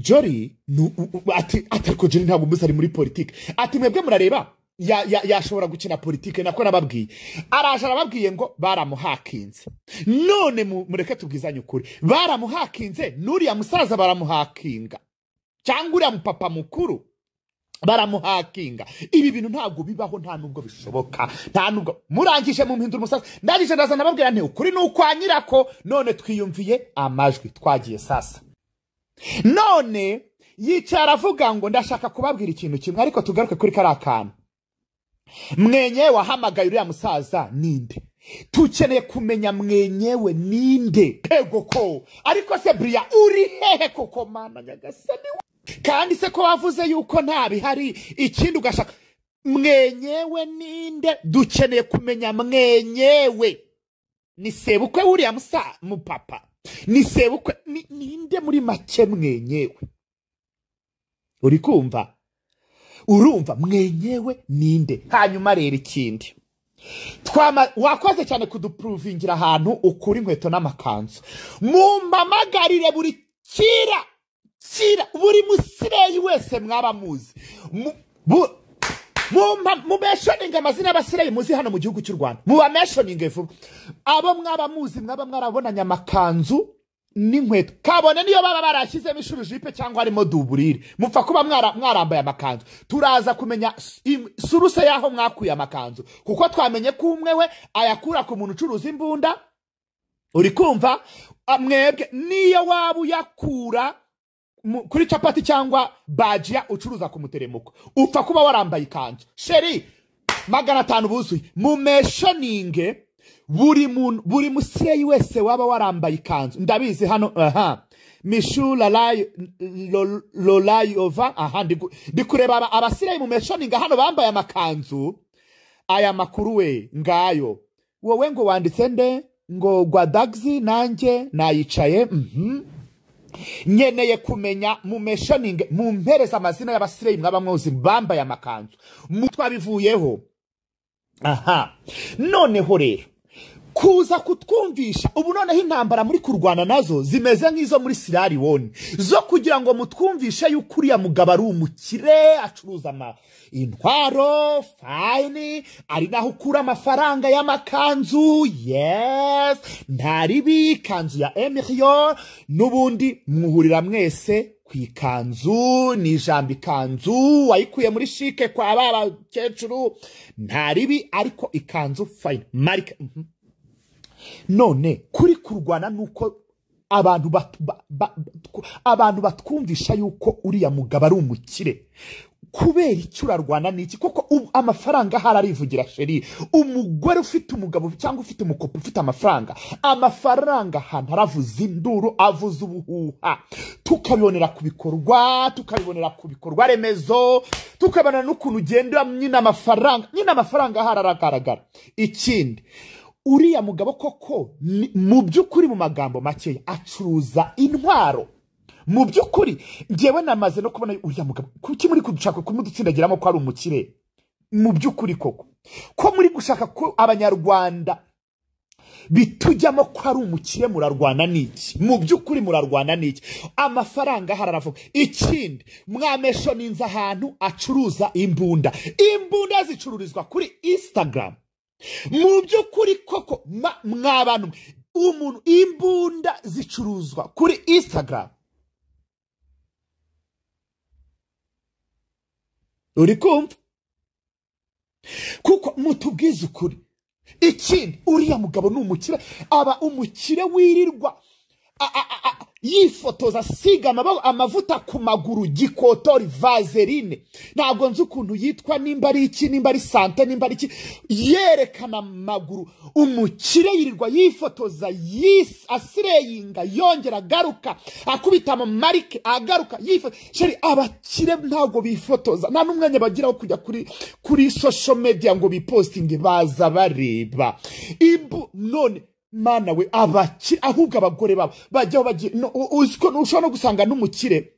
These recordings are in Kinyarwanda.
Jolly ati ariko Jolly ntabwo muzi ari muri politike. Ati mwebwe murareba yashobora gukina politike, nako nababwiye. Araje arababwiye ngo baramuhakinze. None mureke tubwizanye ukuri, baramuhakinze n'uriya musaza baramuhakinga, cyangwa uriya mupapa mukuru baramuhakinga. Ibi bintu ntabwo bibaho, nta nubwo bishoboka, nta nubwo murangije mu mpindura umusaza. Ndangije ndaza nababwira nti ukuri ni ukwa nyirako. None twiyumviye amajwi, twagiye sasa. None yicara aravuga ngo ndashaka kubabwira ikintu kimwe, ariko tugaruke kuri kariya kantu. Mwenyewe wahamagaye uriya musaza ninde? Tukeneye kumenya mwenyewe ninde. Ego ko ariko se Bria uri hehe koko mana nyagasani? Kandi se ko wavuze yuko nta bihari, ikindi ugashaka mwenyewe ninde? Dukeneye kumenya mwenyewe. Ni sebukwe uriya mupapa, ni sebukwe ninde muri make mwenyewe? Uri kumva? Urumva mwenyewe ninde? Hanyuma rero ikindi, wakoze cyane kuduprovingira ahantu ukura inkweto n'amakanzu. Mumpamagarire buri kira kira buri musireyi wese mwaba muzi, mubeshoninge amazina y'abasireyi muzi hano mu gihugu cy'u Rwanda, mubameshoninge vuba. Abo mwaba muzi mwaba mwarabonanye amakanzu n'inkweto, kabone niyo baba barashyizemo ishurujipe cyangwa harimo duburire, mupfa kuba mwarambaye amakanzu. Turaza kumenya suruse y'aho mwakuye amakanzu, kuko twamenye ko umwe we ayakura ku muntu ucuruza imbunda. Uri kumva? Mwebwe niyo waba uyakura kuri capati cyangwa bajia ucuruza ku muteremuko, upfa kuba warambaye ikanzu. Chérie 500 buzuye, mumeshoninge buri muntu, buri musireyi wese waba warambaye ikanzu. Ndabizi hano, aha Mishu Lolayova, aha ndi kureba abasireyi mumeshoninga hano bambaye amakanzu. Aya makuru we ngayo, wowe ngo wanditse nde? Ngo Gwadagzi, nanjye nayicaye. Nkeneye kumenya mumeshoninge, mumpereza amazina y'abasireyi mwaba muzi bambaye amakanzu. Twabivuyeho. Aha noneho rero kuza kutwumvisha ubu noneho intambara muri kurwana nazo zimeze nk'izo muri Sierra Leone, zo kugira ngo mutwumvishe yuko uriya mugabo ari umukire, acuruza intwaro fine, ari naho ukura amafaranga y'amakanzu. Yes, ntaribi ikanzu ya Emilio, n'ubundi muhurira mwese ku ikanzu, ni ijambo ikanzu wayikuye muri shike kwa baba kecuru, ntaribi ariko ikanzu fine marike. None kuri kurwana nuko abantu batwumvisha yuko uriya mugabo ari umukire. Kubera icyo urarwana niki? Kuko amafaranga ahari arivugira chérie. Umugore ufite umugabo cyangwa ufite umukopo ufite amafaranga, amafaranga ahantu aravuza induru, avuza ubuhuha. Tukabibonera ku bikorwa, tukabibonera ku bikorwa remezo, tukabona n'ukuntu ugenda nyine amafaranga, nyine amafaranga ahari aragaragara. Ikindi, uriya mugabo koko mu by'ukuri mu magambo makeya acuruza intwaro. Mu by'ukuri ngewe namaze no kubona uriya mugabo, kuki muri gushaka kumudutsindagiramo ko ari umukire? Mu by'ukuri koko ko muri gushaka ko abanyarwanda bitujyamo ko ari umukire, murarwana n'iki? Mu by'ukuri murarwana n'iki? Amafaranga ahari aravuga. Ikindi, mwameshoninze ahantu acuruza imbunda. Imbunda zicururizwa kuri Instagram. Mu by'ukuri koko mwabantu, umuntu imbunda zicuruzwa kuri Instagram. Uri kumva? Kuko mutubwize ukuri. Ikindi, uriya mugabo ni umukire, aba umukire wirirwa yifotoza asiga amavuta ku maguru, gikotori, vaseline, ntabwo nzi ukuntu yitwa, nimba ari iki, nimba ari sante, nimba ari iki, yerekana amaguru. Umukire yirirwa yifotoza, asireyinga, yongera agaruka, akubita mu marike, agaruka yifotoza. Chérie, abakire ntabwo bifotoza, nta n'umwanya bagira wo kujya kuri social media ngo bipostinge, baza bareba. None mana we, abakire ahubwo abagore babo bajyaho bagiye, ushobora no gusanga n'umukire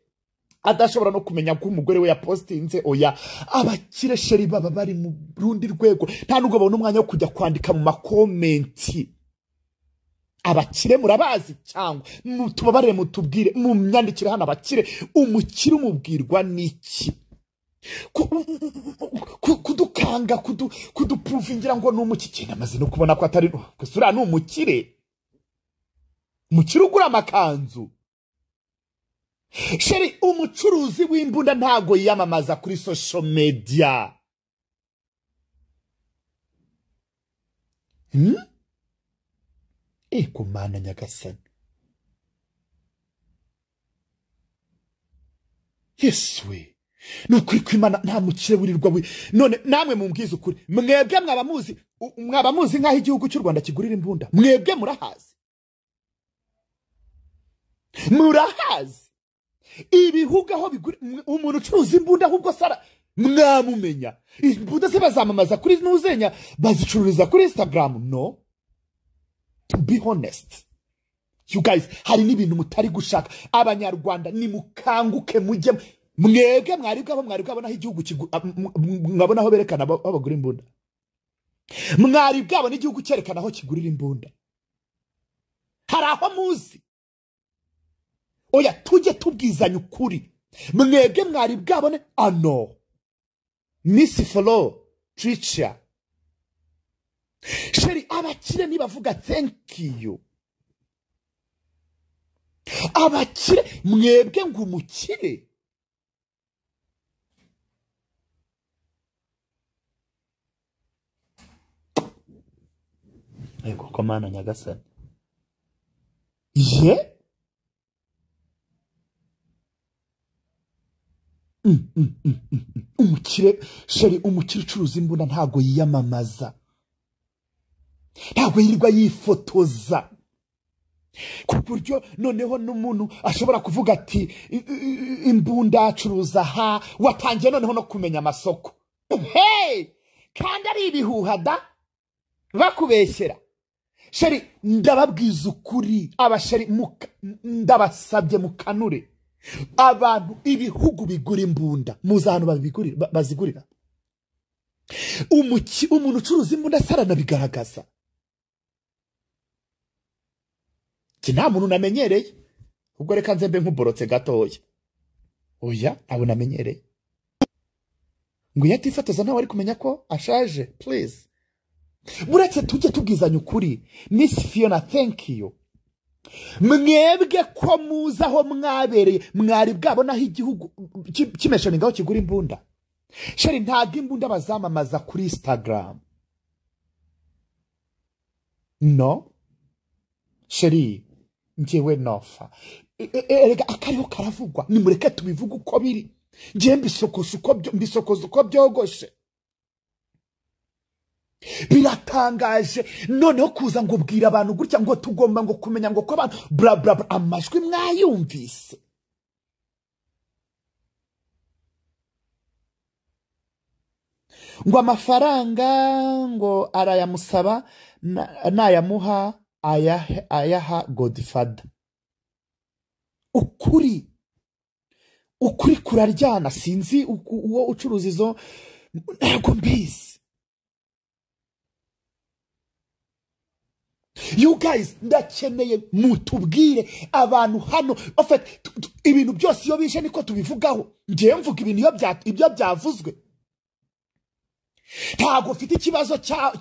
adashobora no kumenya ko umugore we yapostinze. Oya, abakire chérie baba bari mu rundi rwego, nta nubwo babona umwanya wo kujya kwandika mu makomenti. Abakire murabazi cyangwa mutubabarire, mutubwire, mumyandikire hano abakire. Umukire umubwirwa n'iki? Kudukanga, kudupuvingira ngo ni umukire. Namaze no kubona ko atari gusa, uriya ni umukire. Umukire ugura amakanzu. Chérie, umucuruzi w'imbunda ntago yiyamamaza kuri social media. Ego mana nyagasani. Yesu we. Nukuri kw'Imana nta mukire wirirwa we. None namwe mumbwize ukuri, mwebwe mwaba muzi nkaho igihugu cy'u Rwanda kigurira imbunda? Mwebwe murahazi? Murahazi ibihugu aho bigura umuntu ucuruza imbunda? Ahubwo sara mwamumenya. Imbunda se bazamamaza kuri nuzenya, bazicururiza kuri Instagram? No, to be honest you guys, hari n'ibintu mutari gushaka. Abanyarwanda nimukanguke, mujye mwebwe mwari bwabo naho igihugu mwabona aho berekana aho bagura imbunda. Mwari bwabo n'igihugu cyerekana aho kigurira imbunda. Hari aho muzi? Oya, tujye tubwizanya ukuri. Mwebwe mwari bwabone ano Miss Flo Tricia. Chérie, abakire nibavuga thank you. Abakire mwebwe ngo umukire. Ego komana nyagasani. Ye? Umukire, chérie, umukire ucuruza imbunda ntago yiyamamaza. Ntago yirirwa yifotoza. Ku buryo noneho n'umuntu ashobora kuvuga ati imbunda acuruza ha, watangiye noneho no kumenya amasoko. Hey! Kandi ari ibihuha da bakubeshyera. Chérie, ndababwiza ukuri, abasheri ndabasabye mukanure. Abantu ibihugu bigura imbunda, muzi ahantu babigurira, bazigurira. Umuntu ucuruza imbunda saranabigaragaza. Ki nta muntu namenyereye. Ubwo reka nze mbe nkuborotse gatoya. Oya, ntabwo namenyereye. Ngo iyo atifotoza ntawe ari kumenya ko ashaje, please. Buretse tujye tubwizanya ukuri. Miss Fiona, thank you. Mwebwe ko muzi aho mwabereye, mwari bwabona aho igihugu kimeshoninga aho kigura imbunda. Chérie, ntabwo imbunda bazamamaza kuri Instagram. No. Chérie, njyewe nofa. Erega akariho karavugwa, nimureke tubivuge uko biri. Njyewe mbisokoza uko byogoshe. Biratangaje noneho kuza ngo ubwira abantu gutya ngo tugomba ngo kumenya ngo ko abantu bla bla bla. Amajwi mwayumvise. Ngo amafaranga ngo arayamusaba nayamuha ayaha Godfather. Ukuri kuraryana. Sinzi uwo ucuruza izo, ntabwo mbizi. You guys, ndakeneye mutubwire abantu hano. En fait, ibintu byose iyo bije niko tubivugaho. Ngiye mvuga ibintu ibyo byavuzwe. Ntabwo mfite ikibazo cya